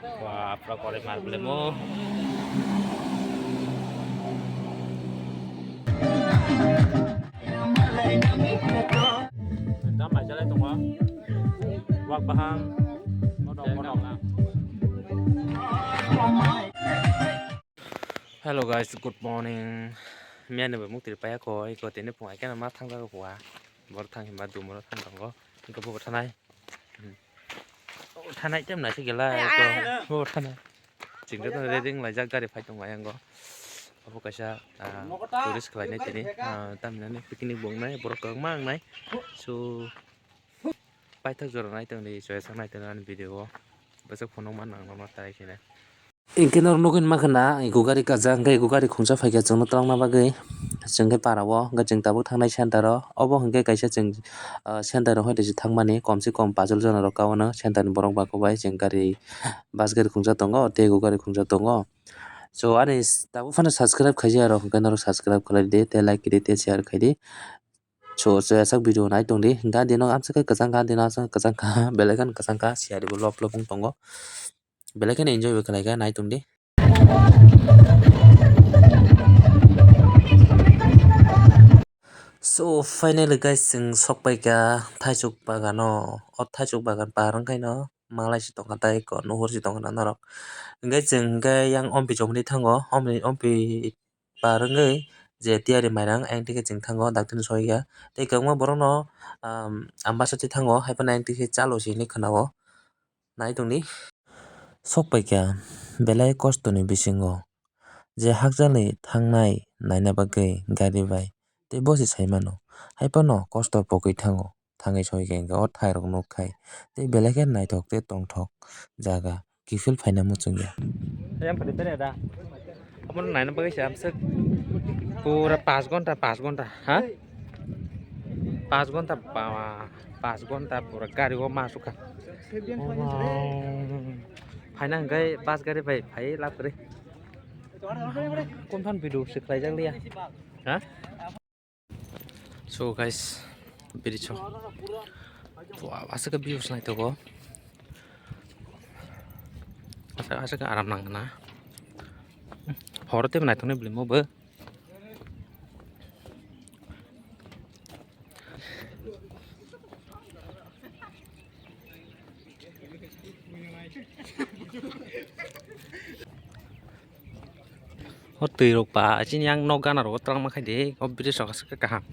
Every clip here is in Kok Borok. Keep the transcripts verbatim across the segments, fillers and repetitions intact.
Wah, pura kore mar belemo. Dam mai jalai tongo. Wak baham. Modok, modok. Hello guys, good morning. Miya ni bai mukti paya ko, iko tini phung ai kena ma thang jago kuwa. Bor thang hima dumoro thang tongo. Iko bo thanai. Thanai tem nai se gela ko. Bo thanai. Chingda tong ready wng laijak gari phai tong ai ango. Abo kaisa, ah, tourist khlai nai tini. Ah, tamni nani picnic bo wng nai, borok kwbangma wng nai. So, paithak jora nai tong di, joya sak nai tong ani video o. Bwswk phunuk man nang norok tai khe. Hinkhe norok nugwi mankha na, ego gari kajak, hinkhe ego gari khungsa phaikha chwngno twlangna bagwi. Chwng khe para o, hinkhe chwng tabuk thangnai center o. Obo hinkhe kaisa chwng, ah, center o hoite se thangmani, kom se kom pachal jona rok ka uano center ni borok ba kok bai chwng gari, bus gari khungsa tongo, tei ego gari khungsa tongo. So, ani tabuk phano subscribe khaijak rok hinkhe norok subscribe khlai di, tei like khe di, tei share khai di. So, chwng sak video nai tong di, gari no amsa khe kwchang kha, gari no amsa khe kwchang kha, belai kheno kwchang kha, siyari bo lop lop wng tongo. Belai kheno enjoy bo khlai kha, nai tong di. So, finally guys, chwng sok pai kha thaichuk bagano. O thaichuk bagan par wng khaino malai se tongkha tei eko nuhur se tongkha na norok. Hinkhe chwng hinkhe yang ompi chomoni thango, ompi, ompi par wngwi je tiyari mairang ayang twi khe chwng thango daktino soi ya. Tei kwbangma borokno, um, ambasa twi thango, haiphano ayang twi khe chalo se hinwi khna-o. Nai tong di. Sok pai kha belai kosto ni bisingo je hakchal ni thangnai naina bagwi gari bai tei bo se sai mano. Haiphano kosto pogwi thango, thangwi soi khe hinkhe o thai rok nuk khai tei belai khe naithok tei tongthok jaga. Kiphil phaina muchungya. Ayang phadi pere da. Amo naina bagwi se amswk pura pas gonta, pas gonta, ha? Pas gonta, pa-, pas gonta pura gari o ma sukha. Phaina hwnkhe bus gari bai phai lab kwrwi. Kun phan video se khlaijak liya. Ha? So guys, bridge o. Wow, aswk views naithogo. Aswk, aswk aram nang na. Horo tei naithoknai bwlwi mo bo. O twi rok pa chini yang nok gana rogo twlangma khai di, o bridge rok aswk khe kaham.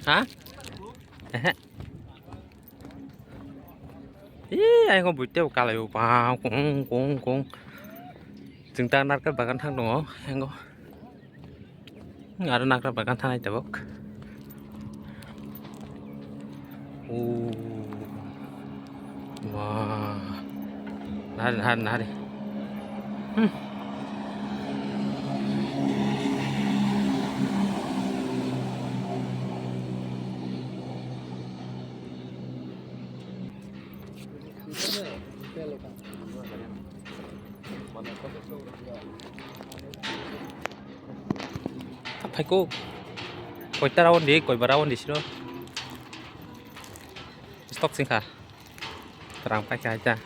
Ha? Ehe. Ee, ayang o buiteo kalai o pa kung kung kung. Chwng ta narkal bagan thang tongo, ayang o. Aro nakra bagan thanai tabuk. O. Wah. Nari, nari, nari. Hmm. Phaiko. Koita round di, koiba round di siro. Stock singkha. Rang paikha haita.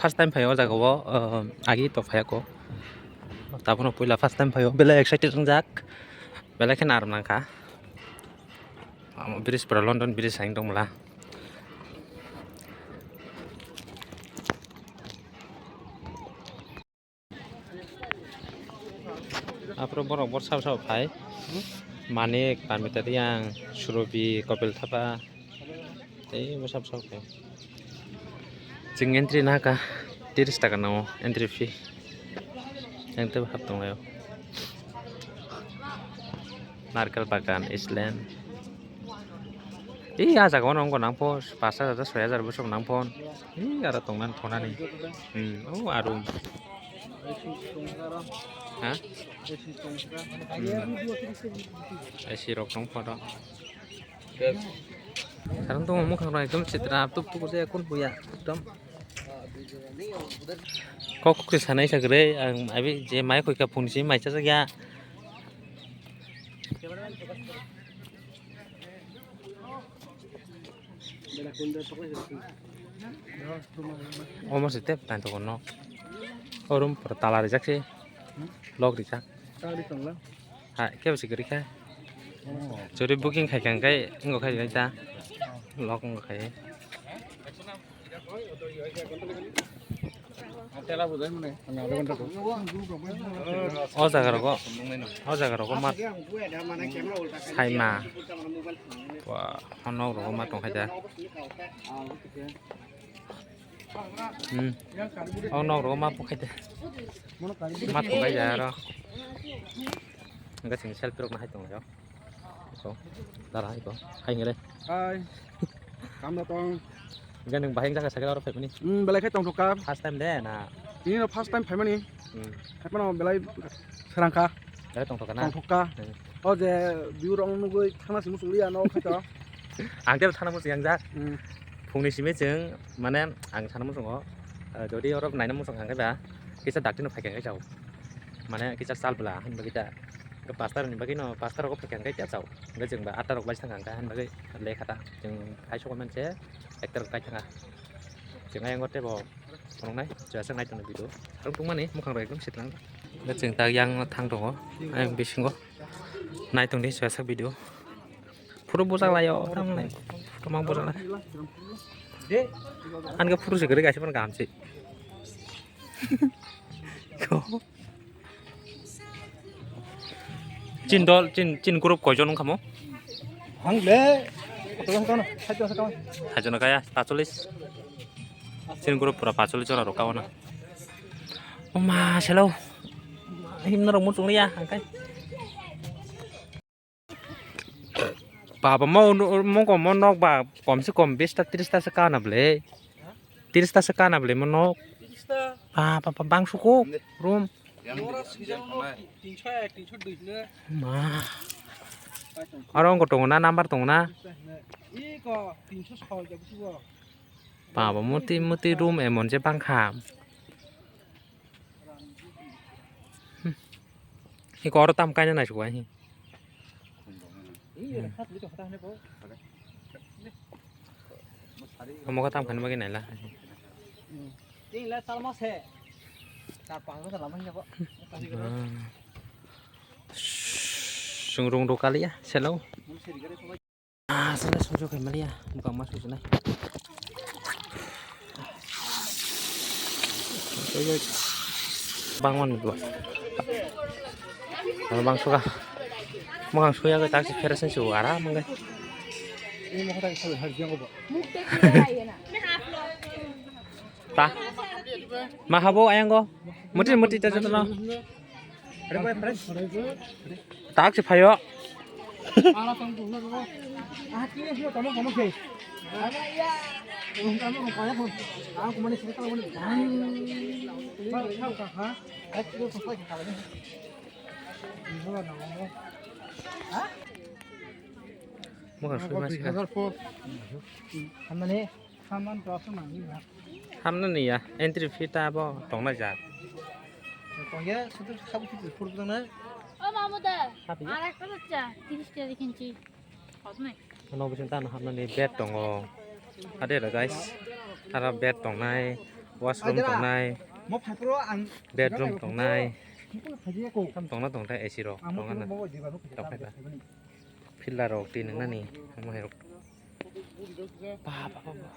First time phaio o jaga o, uh, agi to phaiya ko. Tabukno puila first time phaio, belai excited wngjak. Belai kheno aram nangkha. Amo bridge pura London bridge hai wng tongmwla. Aphuru borok bor sabo sabo phai. Manik, Pamita Riyang, Surobi, Kopil Thapa. Tei bwsa bwsa khe. Chwng entry nahakha tiris taka nango entry fee. Yang tei hap tonglaio. Narikal bagan, Iceland. Ee, ah jaga o nangkha nangpho, pash hajar, soi hajar bwswk nangpho. Ee, aro tongna phonani. Hmm, o aro. Ha? Hmm. A C rok tong photo. Karang tong mukha rok ekdom chitra tup tup se kun puya ekdom. Kok kok sanai sagre ang abi je mai koi ka phone si mai cha ya. Omo se tep tan toko no. O room pura tala rijak se. Lock rijak. Hai, kebo se kwrwi kha. Chori booking khai kha, hwnkhe wngkha khai ta. Lock wngkha khai. O jaga rogo, o jaga rogo mat saima. Wah, o nok rogo mat tong khai ta. Hmm. O nok rogo mat bo khai ta. Mat tong khai ta aro. Hwnkhe chwng selfie rok no hai tong lai o. Iko, dara iko, hai hwnle. Hai. Kam da tong. Hwnkhe nwng bahai wngjakha cycle aro phaimani? Hmm, belai khe tongthok kha. First time de na? Tini no first time phaimani. Hmm. Haipano belai srang kha. Belai tongthok kha na? Tongthok kha. Hmm. O je view rok nugwi thangna simi chukliya no khaito. Ang tei thangna muchung yang jak. Hmm. Phungni simi chwng mane ang thangna muchungo. Jodi oro naina muchung ang khe ba kisa dakti no phaikha khe chao. Mane kisa sal bwla hinba kita. Pastor ni bagwi no, pastor rogo phaikha hwnkhe tei chao. Hwnkhe chwng ba atta rok bai thangkha hwnkhe, hwnba khe le khata. Chwng hai soko manse ekta rok kai thangkha. Chwng ayang o tebo phunuknai, chwngsa nai tongo video. Arung tongmani mukhang rok ekdom sitlang. Hwnkhe chwng tak yang thang tongo, ayang bisingo nai tongdi chwngsa video. Phuru bujak lai o, tamo nai. Phuru mang bujak lai. Anke phuru se gari gaisi phano kaham se. Chin dol, chin, chin group koijon wngkha mo? Ang le, koijon kano, saijon kano. Saijon kaya, pacholis. Chin group pura pacholis jona rok kawana. Oma, selo. Himna rok muchung liya, angkai. Baba, mo, mo, mo, mo nok ba, kom se kom bish ta, trish ta se kana ble. Trish ta se kana ble mo nok. Ba, ba, ba, bang suko, room. Ma. Aro wngkha tongo na, number tongo na? Baba, muti, muti room emon je bangkha. Hmm. Iko oro tam kaina naisuk ai. Omo khe tam khaina bagwi naila. Chwng rung rw kaliya selo. Ah, sale sojo khe maliya, bukang ma sujunai. Bangmani bo. Ano bang suka. Bukang suya khe tak si fera sen su ara mangga. Ta. Ma habo ayango. Muti muti ta jotono. Tak se phaio. Hamnani ya, entry fee ta abo tongnai jak. Tongya, sudu sabu sudu furu tongnai. O mamu da, ar ekta bachcha, tiris taka kinchi. Ano bising tano hamnani bed tongo. Ade da guys, aro bed tongnai, washroom tongnai, bedroom tongnai. Tam tongna tongthai A C rok tongna. Tongthai ba. Pillar rok twi nwngnani omo hai rok. Ba, ba, ba, ba.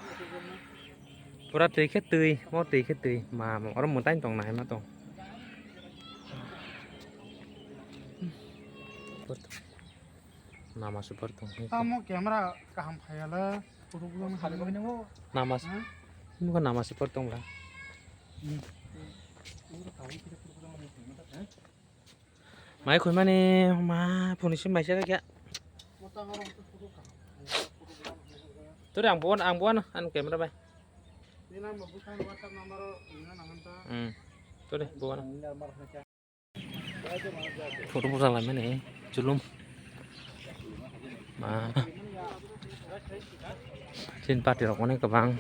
Pura twi khe twi, mo twi khe twi. Ma, mo oro mwtai tong nai ma tong. Nama super tong. Tamo camera kaham phaiya le, photo bulang. Nama, ha? Nukha nama super tong bla. Hmm. Mai khoi mani ma phone sim mai se kya. Tore ang buan, ang buan an camera bai. Hmm. Tore buan. Photo bujak lai mani chulum. Ma. Chin party rok onek kwbang.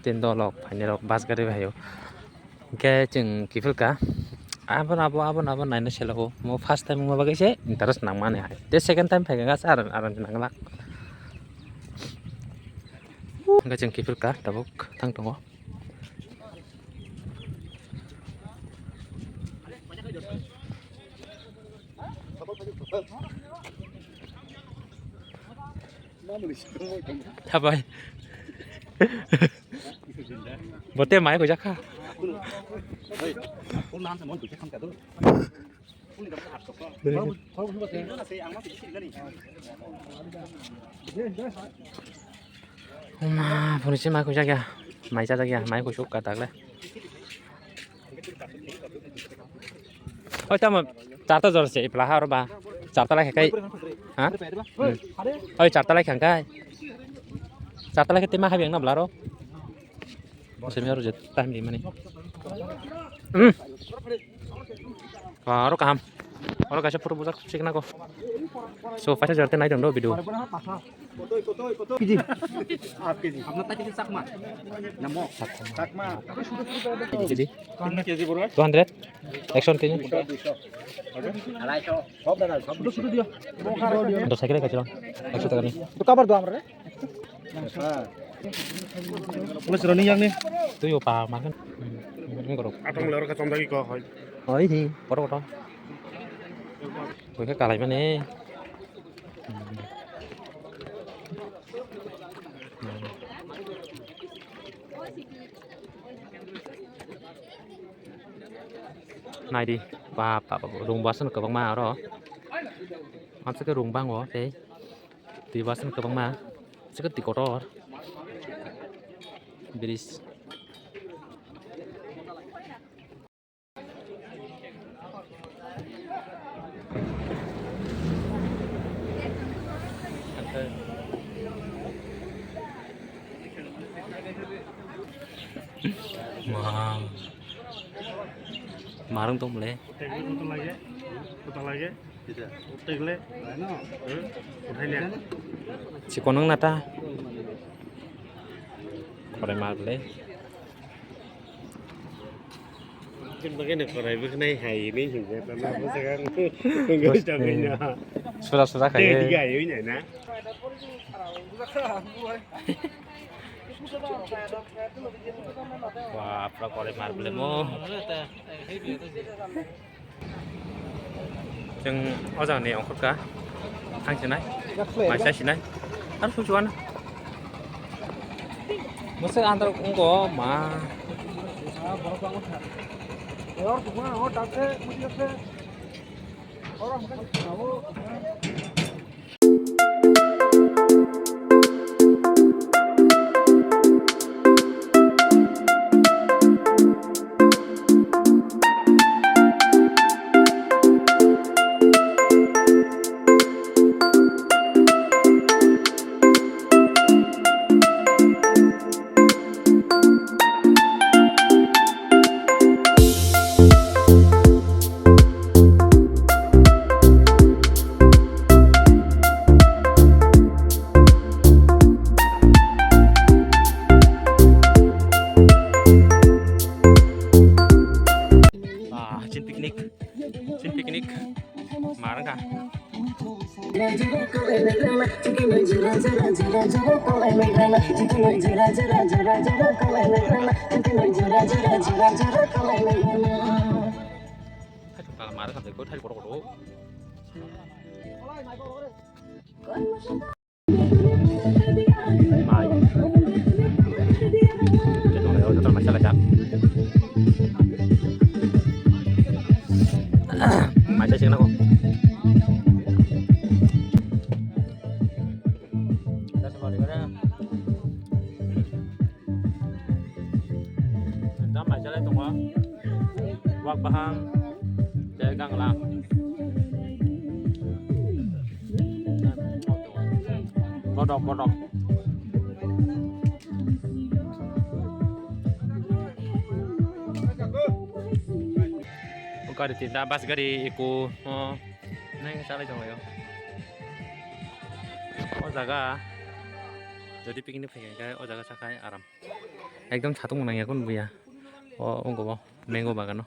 Tin dolok phaini rok bus gari bai o. Hwnkhe chwng kiphilka. Abo na abo, abo na abo naina selago. Mo first time wngma bagwi se interest nangmani hai. Te second time phaikha gas aram aram nangla. Hwnkhe chwng kiphil ka tabuk thang tongo. Thabai. Bote mai kujak kha. Huma, phone se mai kujak ya. Mai chajak ya, mai kusuk ka tagle. Oi, tamo, charta jor se, ipla ha oro ba. Charta lai khakai. Ha? Hmm. Oi, charta lai khangkai. Charta lai khete ma habi ang na blaro. Semi aro je time di mani. Hmm. Wah, aro kaham. Aro kaisa photo bujak sik na ko. So, paisa jor te nai dong do video. Kg. Half kg. Apna ta kg chakma. Namo. Chakma. Kg, kg. Kimna kg boro? Two hundred. Ekshon tini. Duisho, duisho. Arai sho. Sob dada, sob duisho. Dos kg kachilo. Ekshon taka ni. To kabar do amra. Wala sira ni yang ni. Tu yo pa makan. Ngorok. Atong lor ka chomdagi ko hoi. Hoi hi, koto koto. Koi ka kalai mane. Naidi, bap, bap, bap, rung basan kwbangma oro. Aswk khe rung bango tei twi basan kwbangma. Aswk khe twi kotor. Bridge. Wow. Marung tong mole. Kotor lage. Kotor lage. Kotor lage. Chikon nang nata. Korai mar bole. Kin bagwi no korai bwkhnai hai hinwi hinjak tana bwswk ang. Wngwi tongwi no. Sura sura khai. Tei diga hai wngya na. Wah, pura korai mar bole mo. Chwng o jaga ni ongkhorka thang sinai, mai sai sinai, aro sung chuan. Mwswk andar wngkha ma. Ah, chin picnic. Chin picnic. Marang ka. Thai thok tala mara samde ko thai kotor kotor. Mai. Joto mai salai jak. Mai sai sing nako. Tam mai salai tongo. Wak baham. Tei gangla. Kodok, kodok. Gari tinta, bus gari eko, oh, neng salai tong laio. O jaga, jodi picnic phai khe, o jaga sakai aram. Ekdom satung nang yakun buya. O, ungko bo, mango bagano.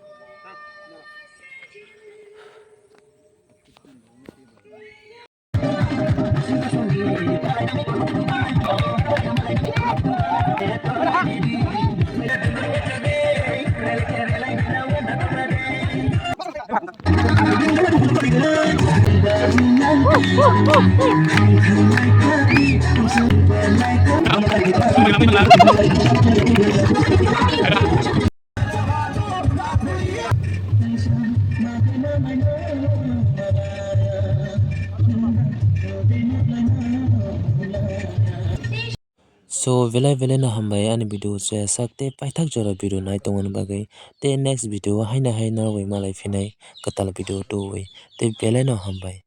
So, belai belai no hambai ani video se sak tei paithak jora video nai tongmani bagwi. Tei next video o haino hai norogwi malai phinai kwtal video tubui. Tei belai no hambai.